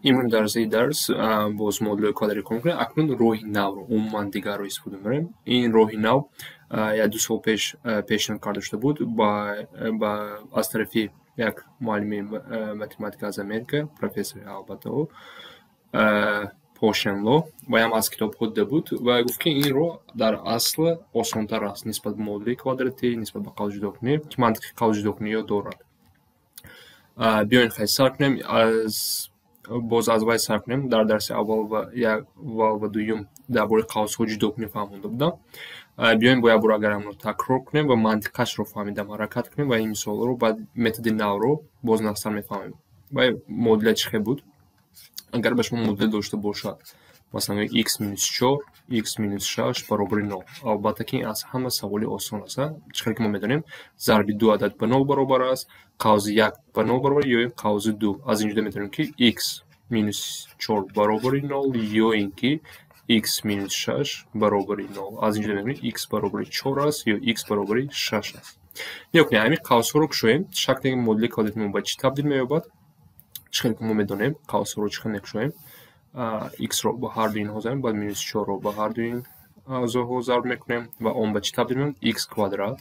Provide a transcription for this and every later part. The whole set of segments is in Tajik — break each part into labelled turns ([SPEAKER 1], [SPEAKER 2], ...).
[SPEAKER 1] Имрӯз дар зери дарс боз модулҳои квадратӣ кор мекунем. Акнун роҳи навро, умуман дигарро истифода мебарем. Ин роҳи нав як-ду сол пеш пешниҳод карда шуда буд аз тарафи як муаллими математика аз Америка, профессори албатта ӯ, Пол Шенло, ваям аз китобҳо дида буд ва гуфт, ки ин роҳ дар асл осонтар аст нисбат ба модули квадратӣ, нисбат ба қавсҷудокунӣ, ки мантиқи қавсҷудокуниро дорад. Биёед, хай, сар кунем, аз боз аз вай сар кунем. Дар дарси аввал ва дуюм дар бораи қавсҳо ҷудокунӣ фаҳмонда будам. Биёем, бо як бор агар ҳамонро такрор кунем ва мантиқашро фаҳмидам ҳаракат кунем ва ин мисолҳоро, баъд методи навро боз нағзтар мефаҳмем. Вай модуля чӣ хел буд? Агар ба шумо модуле дошта бошад, масалан, x минус чор, x минус шаш баробари нол, албатта ки ин аз ҳама саволи осон аст. Чӣ хел ки мо медонем, зарби ду адад ба нол баробар аст, қавзи як ба нол баробар ё қавзи ду. Аз ин ҷуда метавонем, ки x минус чор баробари нол ё ин ки x минус шаш баробари нол. Аз ин ҷуда мебинем, x баробари чор аст ё x баробари шаш аст. Нигоҳ кунед, ҳамин қавсҳоро кушоем, шакли модули квадрати мо ба чӣ табдил меёбад? Чӣ хел ки мо медонем, қавсҳоро чӣ хел мекушоем? X-ро ба ҳар ду инҳо зарб, баъд минус чорро ба ҳар ду ин аъзоҳо зарб мекунем ва он ба чӣ табдил меёбад? X квадрат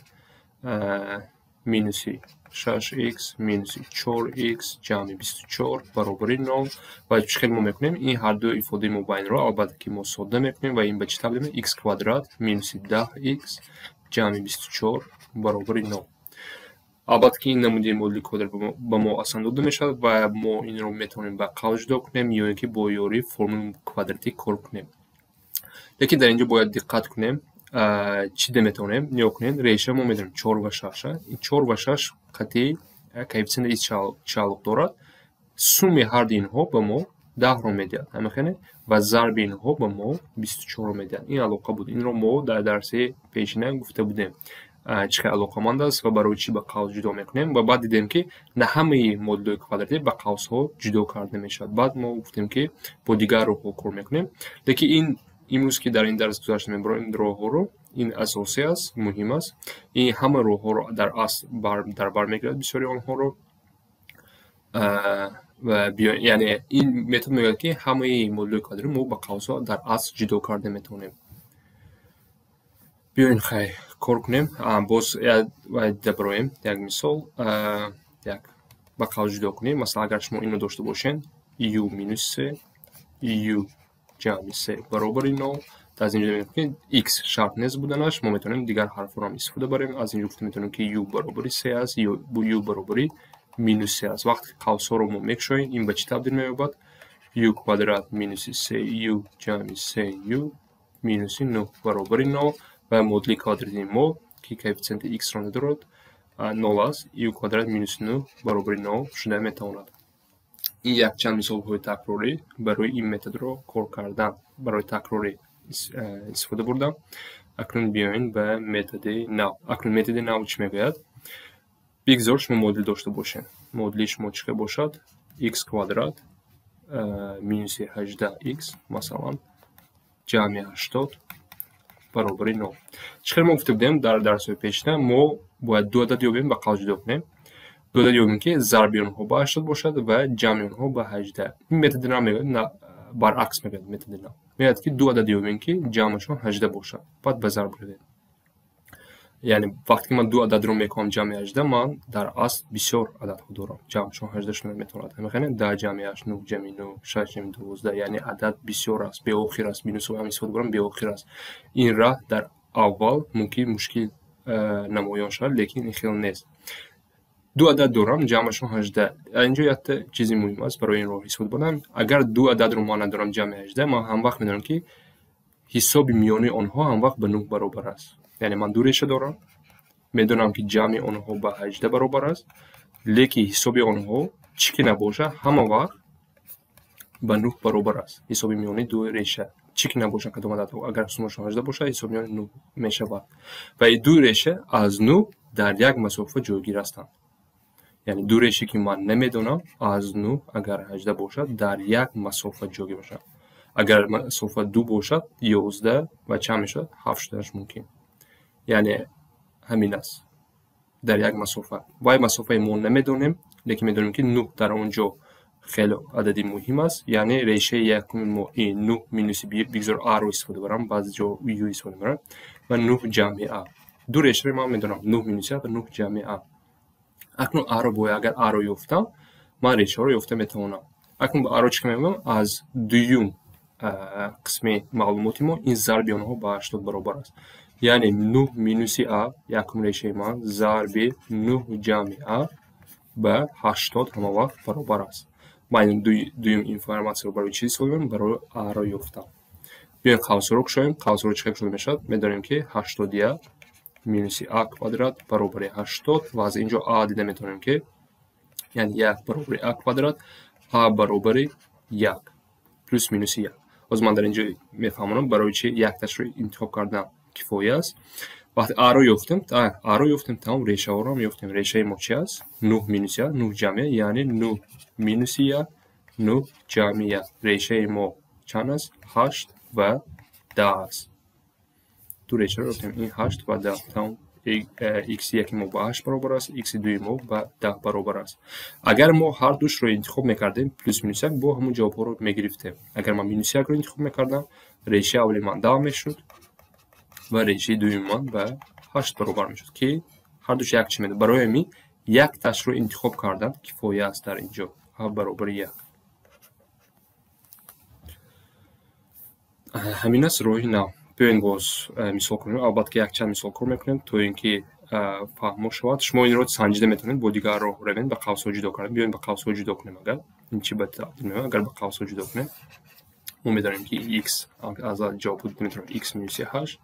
[SPEAKER 1] минуси шаш x минуси чор x ҷамъи 24 баробари нол. Ва чӣ хел мо мекунем? Ин ҳар ду ифодаи мобайнро, албатта ки, мо содда мекунем ва ин ба чӣ табдил меёбад? X квадрат минуси 10 x ҷамъи 24 баробари нол. Албатта ки ин намуди модули квадрат ба мо осон дода мешавад ва мо инро метавонем ба қавс ҷудо кунем ё ин ки бо ёрии формули квадратӣ кор кунем. Лекин дар ин ҷо бояд диққат кунем, чӣ дида метавонем? Нигоҳ кунед, реша мо медонем, чор ва шаш. Чор ва шаш қатъи коэффициенти x чӣ алоқ дорад? Суммаи ҳарду инҳо ба мо 10-ро медиҳад, ҳамихеле, ва зарби инҳо ба мо 24-ро медиҳад. Ин алоқа буд, инро мо дар дарси пешина гуфта будем, чӣ хел алоқаманд аст ва барои чӣ ба қавс ҷудо мекунем. Ва баъд дидем, ки на ҳамаи модулҳои квадратӣ ба қавсҳо ҷудо карда мешавад. Баъд мо гуфтем, ки бо дигар роҳҳо кор мекунем, лекин ин имрӯз, ки дар ин дарс гузашта мебарем ин роҳҳоро, ин асосӣ аст, муҳим аст. Ин ҳама роҳҳоро дар асл дар бар мегирад, бисёри онҳоро. Ва яъне ин метод мегӯяд, ки ҳамаи модулҳои квадратӣ мо ба қавсҳо дар асл ҷудо карда метавонем. Биёем, хай, кор кунем. Боз дабароем як мисол, як ба қавс ҷудо кунем. Масалан, агар шумо инро дошта бошед, u минус се, u ҷамъи се баробари нол. Аз инҷо мебинем, ки x шарт нест буданаш, мо метавонем дигар ҳарфҳоро ҳам истифода барем. Аз инҷо гуфта метавонем, ки u баробари се аст ё u баробари минус се аст. Вақте қавсҳоро мо мекушоем, ин ба чӣ табдил меёбад? U квадрат минуси се u ҷамъи се u минуси нӯҳ баробари нол. Ва модули квадратии мо, ки коэффициенти x-ро надорад, нол аст, u квадрат минуси нӯҳ баробари нол шуда метавонад. Ин якчанд мисолҳои такрорӣ барои ин методро кор кардан, барои такрорӣ истифода бурдам. Акнун биёем ба методи нав. Акнун методи нав чӣ мегӯяд? Бигзор шумо модул дошта бошед. Модули шумо чӣ хел бошад? X квадрат минуси 18 x, масалан, ҷамъи 80 баробари нол. Чӣ хел мо гуфта будем дар дарсҳои пешина, мо бояд ду адад ёбем, ба қавс ҷудо кунем, ду адад ёбем, ки зарби онҳо ба 80 бошад ва ҷамъи онҳо ба 18. Ин методи нав мегӯяд, баръакс мегӯяд. Методи нав мегӯяд, ки ду адад ёбем, ки ҷамъашон 18 бошад, баъд ба зарб равем. Яъне вақте ки ман ду ададро мекунам ҷамъи 18, ман дар асл бисёр ададҳо дорам, ҷамъшон 18 шуда метавонад. Ҳамихеле, 10 ҷамъи ҳашт, нӯҳ ҷамъи нӯҳ, шаш ҷамъи 12, яъне адад бисёр аст, беохир аст. Минусҳо ҳам истифода барам, беохир аст. Ин раҳ дар аввал мумкин мушкил намоён шавад, лекин ин хел нест. Ду адад дорам, ҷамъашон 18. Инҷо якта чизи муҳим аст барои ин роҳ истифода бурдан. Агар ду ададро ман надорам ҷамъи 18, ман ҳамвақт медонам, ки ҳисоби миёнаи онҳо ҳамвақт ба нӯҳ баробар аст. Яъне ман ду реша дорам, медонам, ки ҷамъи онҳо ба 18 баробар аст, лекин ҳисоби онҳо чӣ ки набошад, ҳама вақт ба нӯҳ баробар аст. Ҳисоби миёнаи ду реша чӣ ки набошад, кадом ададҳо, агар суммашон 18 бошад, ҳисоби миёнаи нӯҳ мешавад. Ва ду реша аз нӯҳ дар як масофа ҷойгир ҳастанд. Яъне ду реше, ки ман намедонам, аз нӯҳ агар 18 бошад, дар як масофа ҷойгир бошад. Агар масофа ду бошад, 11 ва чанд мешавад, ҳафт шуданаш мумкин. Яъне ҳамин аст, дар як масофа. Вай масофаи мо намедонем, лекин медонем, ки нӯҳ дар он ҷо Хеле адади муҳим аст. Яъне решаи якуми мо ин 9 минуси бигзор а-ро истифода барам, баъзе ҷо ю истифода мебарам, ва 9 ҷамъи а. Ду решаро ман медонам: 9 минуси а ва 9 ҷамъи а. Акнун а-ро бояд, агар а-ро ёфтам, ман решаҳоро ёфта метавонам. Акнун а-ро чӣ меёбам? Аз дуюм қисми маълумоти мо ин зарби онҳо ба 80 баробар аст. Яъне 9 минуси а, якум решаи ман, зарби 9 ҷамъи а ба 80 ҳама вақт баробар аст. Ман дуюм информатсияро барои чӣ истифода мебарам? Барои а-ро ёфтам. Биёем қавсҳоро кушоем. Қавсҳоро чӣ хел кушода мешавад? Медонем, ки 81 минуси а квадрат баробари 80, ва аз инҷо а дида метавонем, ки яъне як баробари а квадрат, а баробари як плюс минуси як. Ҳозир ман дар инҷо мефаҳмонам, барои чӣ якташро интихоб кардан кифоя аст. Вақте а-ро ёфтем, а-ро ёфтем, тамом, решаҳоро ҳам ёфтем. Решаи мо чи аст? 9 минуси а, 9 ҷамъи а, яъне 9 минуси як, 9 ҷамъи як. Решаи мо чанд аст? 8 ва 10 аст. Ду решаро ёфтем, ин 8 ва 10. Тамом, икси яки мо ба 8 баробар аст, икси дуи мо ба 10 баробар аст. Агар мо ҳар душро интихоб мекардем, плюс минус як, бо ҳамун ҷавобҳоро мегирифтем. Агар ман минуси якро интихоб мекардам, решаи аввали ман 10 мешуд ва решаи дуюми ман ба 8 баробар мешуд, ки ҳар душ як чӣ медод. Барои ҳамин якташро интихоб кардан кифоя аст дар инҷо. А баробари як. Ҳамин аст роҳи нав. Биёед боз мисол кунем. Албатта, ки якчанд мисол кор мекунем, то ин ки фаҳмо шавад. Шумо инро санҷида метавонед, бо дигар роҳ равед, ба қавсҳо ҷудо кардан. Биёед ба қавсҳо ҷудо кунем. Агар ин чӣ ба табдил меояд, агар ба қавсҳо ҷудо кунем, мо медонем, ки x аз ҷавоб метавонем x минуси 8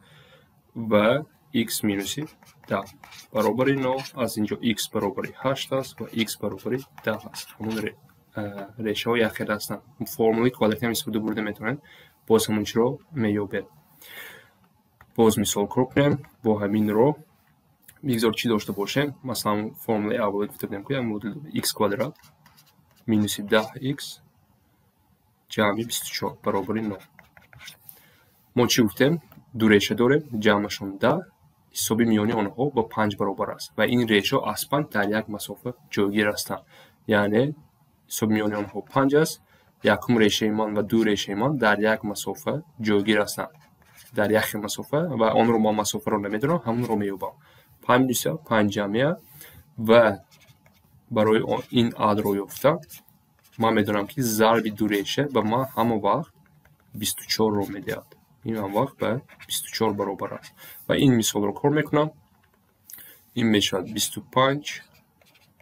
[SPEAKER 1] ва x минуси 10 баробари 0. Аз инҷо x баробари 8 аст ва x баробари 10 аст. Ҳамон решаҳо якхел ҳастанд. Формулаи квадратӣ ҳам истифода бурда метавонед, боз ҳамон чиро меёбед. Боз мисол кор кунем бо ҳамин роҳ. Бигзор чӣ дошта бошем? Масалан, формулаи аввал гуфта будем, ки x квадрат минуси 10x ҷамъи 24 баробари 0. Мо чӣ гуфтем? Ду реша дорем, ҷамъашон 10, ҳисоби миёни онҳо ба 5 баробар аст ва ин решаҳо аз 5 дар як масофа ҷойгир ҳастанд. Яъне ҳисоби миёни онҳо 5 аст, якум решаи ман ва ду решаи ман дар як масофа ҷойгир ҳастанд. Дар як хел масофа, ва онро ман масофаро намедонам, ҳамонро меёбам. 5 минус 5 ҷамъи а, ва барои ин адро ёфта ман медонам, ки зарби ду реша ба ман ҳама вақт 24-ро медиҳад. Ин ҳам вақт ба 24 баробар аст. Ва ин мисолро кор мекунам. Ин мешавад 25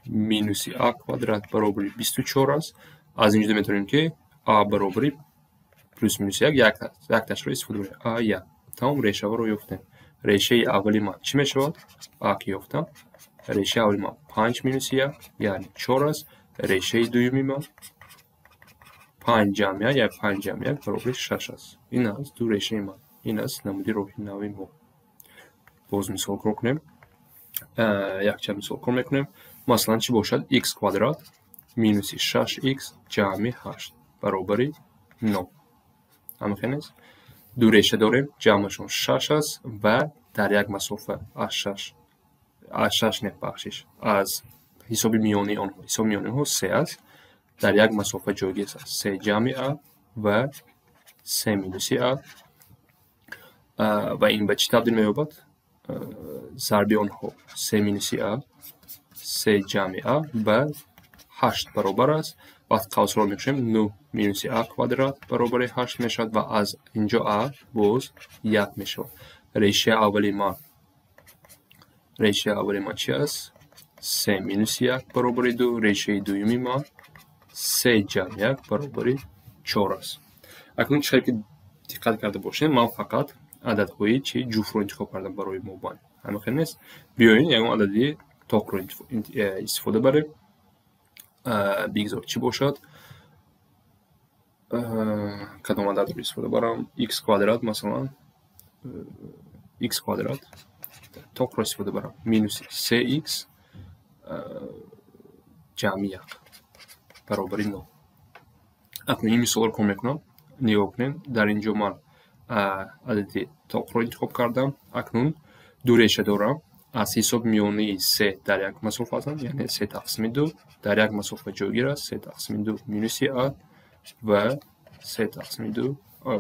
[SPEAKER 1] минуси а квадрат баробари 24 аст. Аз инҷо метавонем, ки а баробари плюс минус як, якташро истифода барем. А як. Тамом, решаҳоро ёфтем. Решаи аввали ман чӣ мешавад? А ки ёфтам. Решаи аввали ман 5 минуси як, яъне 4 аст. Решаи дуюми ман 5 ҷамъи як, яъне 5 ҷамъи як баробари 6 аст. Ин аст ду решаи ман. Ин аст намуди роҳи нави мо. Боз мисол кор кунем. Якчанд мисол кор мекунем. Масалан, чӣ бошад? X квадрат минуси 6x ҷамъи 8 баробари 0. Ҳамин нест? Ду реша дорем, ҷамъашон 6 аст ва дар як масофа аз 6, аз 6 не, бахшиш, аз ҳисоби миёнии онҳо, ҳисоби миёнии онҳо 3 аст, дар як масофа ҷойгир аст. 3 ҷамъи а ва 3 минуси а, ва ин ба чӣ табдил меёбад? Зарби онҳо 3 минуси а, 3 ҷамъи а ба 8 баробар аст. Вақт қавсро мекушем, 9 минуси а квадрат баробари 8 мешавад ва аз инҷо а боз як мешавад. Решаи аввали ман чӣ аст? 3 минуси як баробари 2, решаи дуюми ман 3 ҷамъ як баробари 4 аст. Акнун чӣ ки диққат карда бошем, ман фақат ададҳои чи ҷуфтро интихоб кардам барои мобайн. Ҳамин хел нест? Биёед ягон адади тоқро истифода барем. Бигзор чӣ бошад? Кадом ададро истифода барам? X квадрат, масалан, x квадрат тоқро истифода барам, минуси 3x ҷамъи як баробари 0. Акнун ин мисолро кор мекунам. Нигоҳ кунед, дар ин ҷо ман адади тоқро интихоб кардам. Акнун ду реша дорам. Аз ҳисоби миёнаи се дар як масофа ҳастанд, яъне се тақсими ду дар як масофа ҷойгир аст, се тақсими ду минуси а ва се тақсими ду,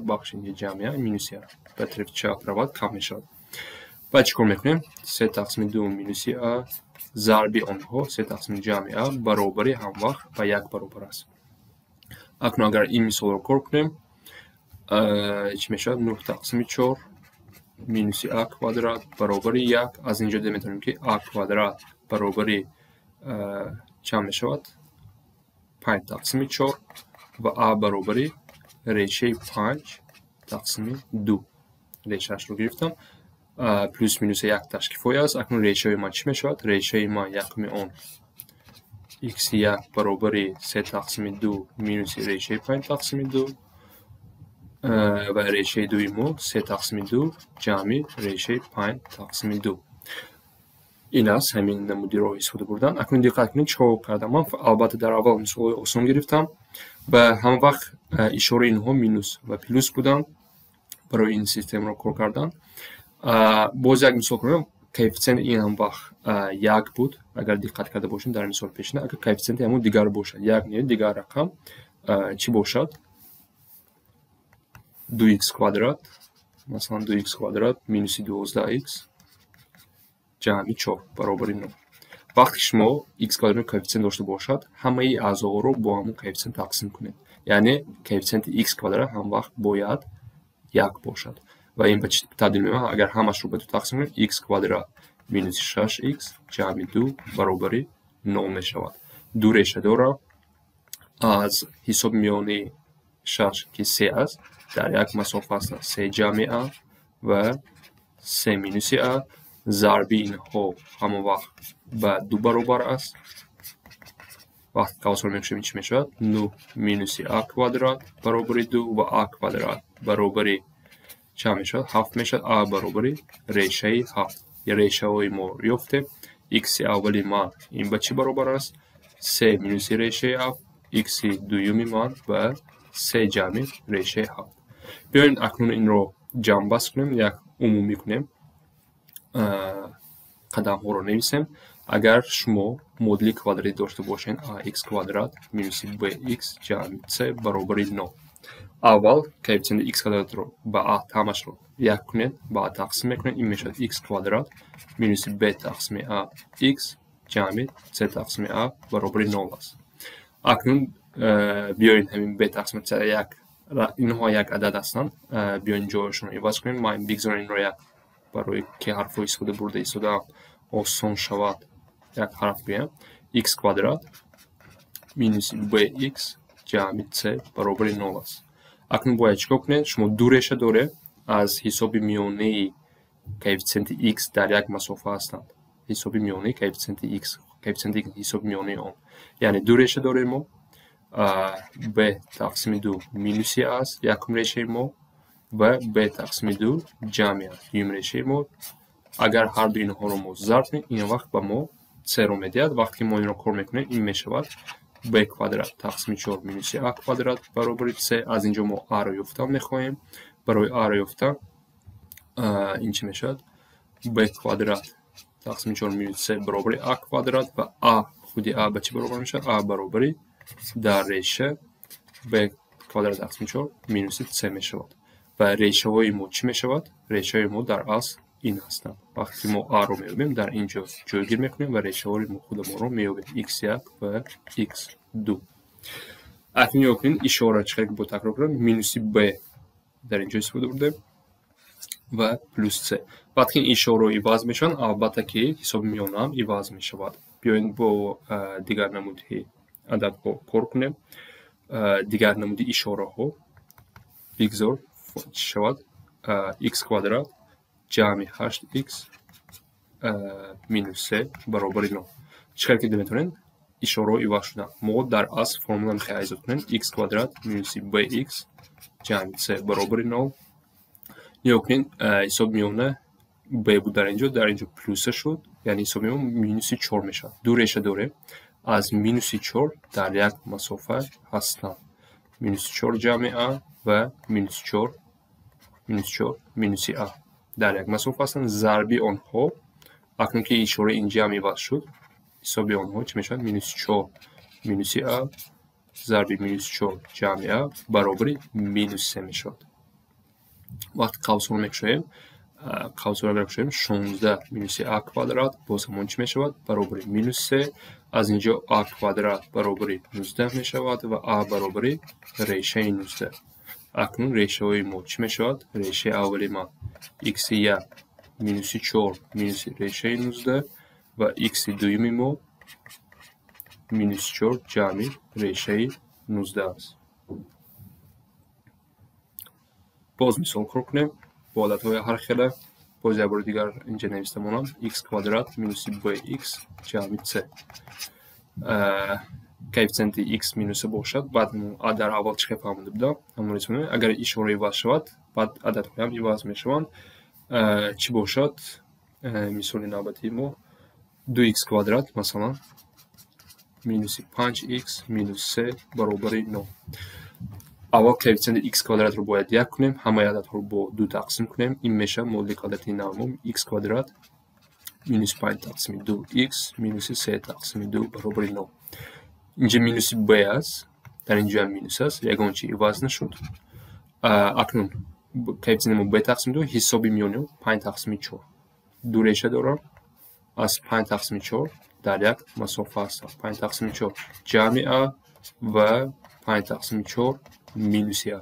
[SPEAKER 1] бахши инҷа ҷамъи а минуси а ба тарафи чап равад, кам мешавад. Баъд чӣ кор мекунем? Се тақсими ду минуси а зарби онҳо се тақсими ҷамъи а баробари ҳамвақт ба як баробар аст. Акнун агар ин мисолро кор кунем, чӣ мешавад? Нӯҳ тақсими чор минуси а квадрат баробари як. Аз инҷо дида метавонем, ки а квадрат баробари чанд мешавад? Панҷ тақсими чор ва а баробари решаи панҷ тақсими ду. Решаашро гирифтам. Плюс минуси якташ кифоя аст. Акнун решаи ман чӣ мешавад? Решаи ман якуми он икси як баробари се тақсими ду минуси решаи панҷ тақсими ду ва решаи дуи мо се тақсими ду ҷамъи решаи панҷ тақсими ду. Ин аст ҳамин намуди роҳ истифода бурдан. Акнун диққат кунед, чӣ кор кардам ман. Албатта, дар аввал мисолҳои осон гирифтам ва ҳамавақт ишораи инҳо минус ва плюс буданд барои ин системаро кор кардан. Боз як мисол кунем. Коэффициенти ин ҳам вақт як буд, агар диққат карда бошем дар мисоли пешина. Агар коэффициенти ҳамон дигар бошад, як не, дигар рақам чӣ бошад? Ду икс квадрат, масалан, ду икс квадрат минуси 12 икс ҷамъи чор баробари нол. Вақте шумо икс квадрат коэффициент дошта бошад, ҳамаи аъзоҳоро бо ҳамон коэффициент тақсим кунед, яъне коэффициенти икс квадрат ҳамвақт бояд як бошад. Ва ин ба чӣ табдил меёбад? Агар ҳамашро ба ду тақсим кунем, икс квадрат минуси шаш икс ҷамъи ду баробари нол мешавад. Ду реша дорам. Аз ҳисоби миёнаи шаш, ки се аст, дар як масофа ҳастанд се ҷамъи а ва се минуси а. Зарби инҳо ҳамон вақт ба ду баробар аст. Вақте қавсро мекушем, чӣ мешавад? Нӯҳ минуси а квадрат баробари ду ва а квадрат баробари чанд мешавад? Ҳафт мешавад. А баробари решаи ҳафт. Решаҳои мо ёфтем. Икси аввали ман ин ба чӣ баробар аст? Се минуси решаи ҳафт. Икси дуюми ман ба се ҷамъи решаи ҳафт. Биёед, акнун инро ҷамъбаст кунем, як умумӣ кунем, қадамҳоро нависем. Агар шумо модули квадратӣ дошта бошед, ax квадрат минуси bx ҷамъи c баробари нол, аввал коэффициенти x квадратро ба а ҳамашро як кунед, ба а тақсим мекунед. Ин мешавад x квадрат минуси b тақсими а x ҷамъи c тақсими а баробари нол аст. Акнун биёед, ҳамин b тақсими c як, инҳо як адад ҳастанд, биёед, ҷояшонро иваз кунем. Ман бигзорам инро як, барои ки ҳарфҳо истифода бурда истодаам, осон шавад, як ҳарф гӯям. X квадрат минуси bx ҷамъи c баробари нол аст. Акнун бояд чӣ кор кунед? Шумо ду реша доред. Аз ҳисоби миёнаи коэффициенти x дар як масофа ҳастанд. Ҳисоби миёнаи коэффициенти x, коэффициенти x, ҳисоби миёнаи он, яъне ду реша дорем мо. B тақсими ду минуси аст якум решаи мо ва b тақсими ду ҷамъи аст дуюм решаи мо. Агар ҳарду инҳоро мо зарб кунем, ин вақт ба мо c-ро медиҳад. Вақте ки мо инро кор мекунем, ин мешавад b квадрат тақсими чор минуси а квадрат баробари c. Аз инҷо мо а-ро ёфтан мехоҳем. Барои а-ро ёфтан ин чӣ мешавад? B квадрат тақсими чор минус c баробари а квадрат ва а, худи а ба чӣ баробар мешавад? А баробари дар реша b квадрат тақсими чор минуси c мешавад. Ва решаҳои мо чӣ мешавад? Решаҳои мо дар асл ин ҳастанд. Вақте ки мо а-ро меёбем, дар ин ҷо ҷойгир мекунем ва решаҳои мо худамонро меёбем: x1 ва x2. Акнун нигоҳ кунед, ишора чӣ хел бо такрор кунем: минуси b дар ин ҷо истифода бурдем ва плюс c. Вақте ки ин ишораҳо иваз мешаванд, албатта ки ҳисоби миёнаам иваз мешавад. Биёед, бо дигар намуди ададҳо кор кунем, дигар намуди ишораҳо. Бигзор чӣ шавад? X квадрат ҷамъи 8x минус се баробари нол. Чӣ хел ки метавонед, ишораҳо иваз шуданд. Мо дар асл формула мехоҳем айзод кунем: x квадрат минуси bx ҷамъи c баробари нол. Нигоҳ кунед, ҳисоби миёна b буд дар инҷо, дар инҷо плюса шуд, яъне ҳисоби миёна минуси чор мешавад. Ду реша дорем. Аз минуси чор дар як масофа ҳастанд: минуси чор ҷамъи а ва минус чор минуси а дар як масофа ҳастанд. Зарби онҳо Акнун ки ишора инҷа ҳам иваз шуд, ҳисоби онҳо чӣ мешавад? Минуси 4 минуси а зарби минуси 4 ҷамъи а баробари минуси 3 мешавад. Вақте қавсҳоро мекушоем, қавсҳоро агар кушоем, 16 минуси а квадрат боз ҳамон чӣ мешавад? Баробари минус 3. Аз инҷо а квадрат баробари 19 мешавад ва а баробари решаи 19. Акнун решаҳои мо чӣ мешавад? Решаи аввали ма х 1 минуси 4 минуси решаи 19 ва х дуюми мо минуси 4 ҷамъи решаи 19 аст. Боз мисол кор кунем бо ададҳои ҳар хела. Боз як бори дигар инҷа нависта монам: x квадрат минуси bx ҷамъи c. Коэффициенти x минуса бошад, баъд дар аввал чӣ хел фаҳмода будам, ҳамон ҳисоб. Агар ишора иваз шавад, баъд ададҳоям иваз мешаванд. Чӣ бошад? Мисоли навбатии мо 2x квадрат масалан минуси 5x минус 3 баробари 0. Аввал коэффициенти x квадратро бояд як кунем, ҳамаи ададҳоро бо 2 тақсим кунем. Ин мешавад модули квадратии нави мо x квадрат минус 5 тақсими 2x минуси 3 тақсими 2 баробари 0. Инҷа минуси b аст, дар инҷо ҳам минус аст, ягон чи иваз нашуд. Акнун коэффициенти мо b тақсими 2, ҳисоби миёни 5 тақсими 4. Ду реша дорам, аз 5 тақсими 4 дар як масофа ҳастам. 5 тақсими 4 ҷамъи а ва 5 тақсими 4 минуси а.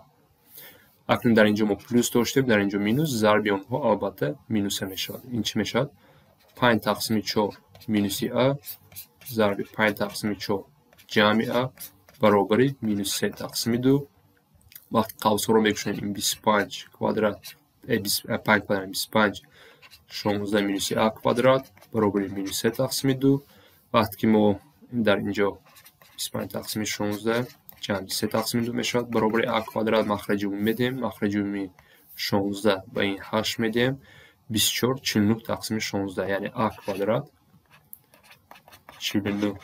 [SPEAKER 1] Акнун дар инҷо мо плюс доштем, дар инҷо минус, зарби онҳо албатта минуса мешавад. Ин чӣ мешавад? 5 тақсими 4 минуси а зарби 5 тақсими 4 ҷамъи а баробари минус 3 тақсими 2. Вақте қавсҳоро мекушоем, ин 25 квадрат, 5 квадрат 25, 16 минуси а квадрат баробари минус 3 тақсими 2. Вақте ки мо дар инҷо 25 тақсими 16 ҷамъи 3 тақсими 2 мешавад баробари а квадрат, махраҷи умумӣ медиҳем, махраҷи умумӣ 16 ба ин 8 медиҳем, 24 49 тақсими 16, яъне а квадрат 49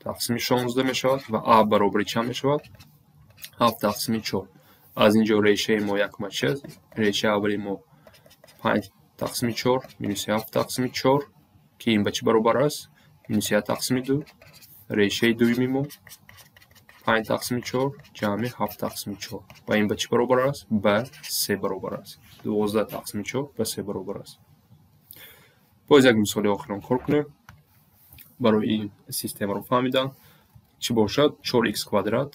[SPEAKER 1] тақсими 16 мешавад ва а баробари чанд мешавад? 7 тақсими 4. Аз инҷо решаи мо якма чи аст? Решаи аввали мо 5 тақсими 4 минуси 7 тақсими 4, ки ин ба чӣ баробар аст? Минуси 1 тақсими 2. Решаи дуюми мо 5 тақсими 4 ҷамъи 7 тақсими 4 ва ин ба чӣ баробар аст? Ба 3 баробар аст. 12 тақсими 4 ба 3 баробар аст. Боз як мисоли охирон кор кунем барои ин системаро фаҳмидан. Чӣ бошад? 4x квадрат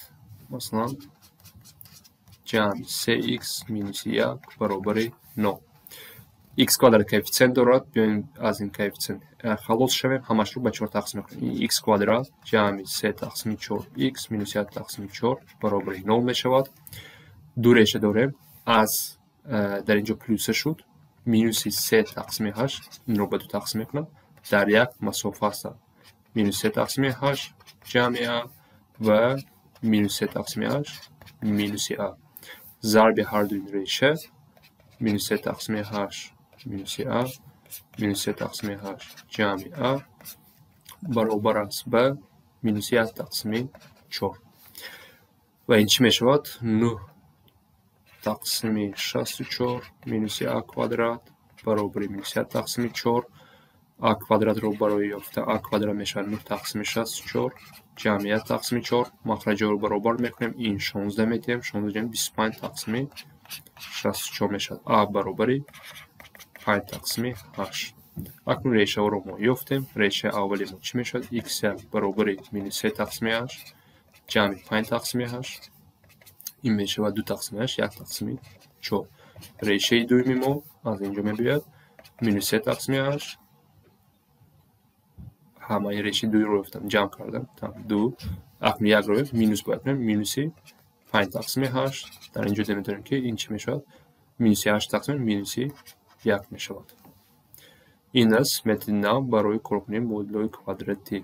[SPEAKER 1] масалан ҷамъи 3x минуси 1 баробари 0. X квадрат коэффициент дорад, биёем аз ин коэффициент халос шавем, ҳамашро ба 4 тақсим мекунем. X квадрат ҷамъи 3 тақсими 4x минус 1 тақсими 4 баробари 0 мешавад. Ду реша дорем, аз дар инҷо плюса шуд, минуси 3 тақсими 8, инро ба 2 тақсим мекунам, дар як масофа ҳастанд. Минус 3 тақсими 8 ҷамъи а ва минус 3 тақсими 8 минуси а. Зарби ҳар дуи реша минус 3 тақсими 8 минуси а минус 3 тақсими 8 ҷамъи а баробар аст ба минуси 1 тақсими 4. Ва ин чӣ мешавад? 9 тақсими 64 минуси а квадрат баробари минуси 1 тақсими 4. А квадратро барои ёфта а квадрат мешавад 9 тақсими 64 ҷамъи 1 тақсими 4. Махраҷҳоро баробар мекунем, ин 16 медиҳем, 16 ҷамъи 25 тақсими 64 мешавад. А баробари 5 тақсими 8. Акнун решаҳоро мо ёфтем. Решаи аввали мо чӣ мешавад? x1 баробари минус 3 тақсими 8 ҷамъи 5 тақсими 8. Ин мешавад 2 тақсими 8, 1 тақсими 4. Решаи дуюми мо аз инҷо мебиёяд минус 3 тақсими 8. Ҳамаи решаи дуюмро ёфтам, ҷамъ кардам, 2. Акнун якро ёфт, минус бояд кунем, минуси 5 тақсими 8. Дар инҷо метавонем ки ин чӣ мешавад? Минуси 8 тақсими минуси 1 мешавад. Ин аст методи нав барои коркунии модулҳои квадратӣ.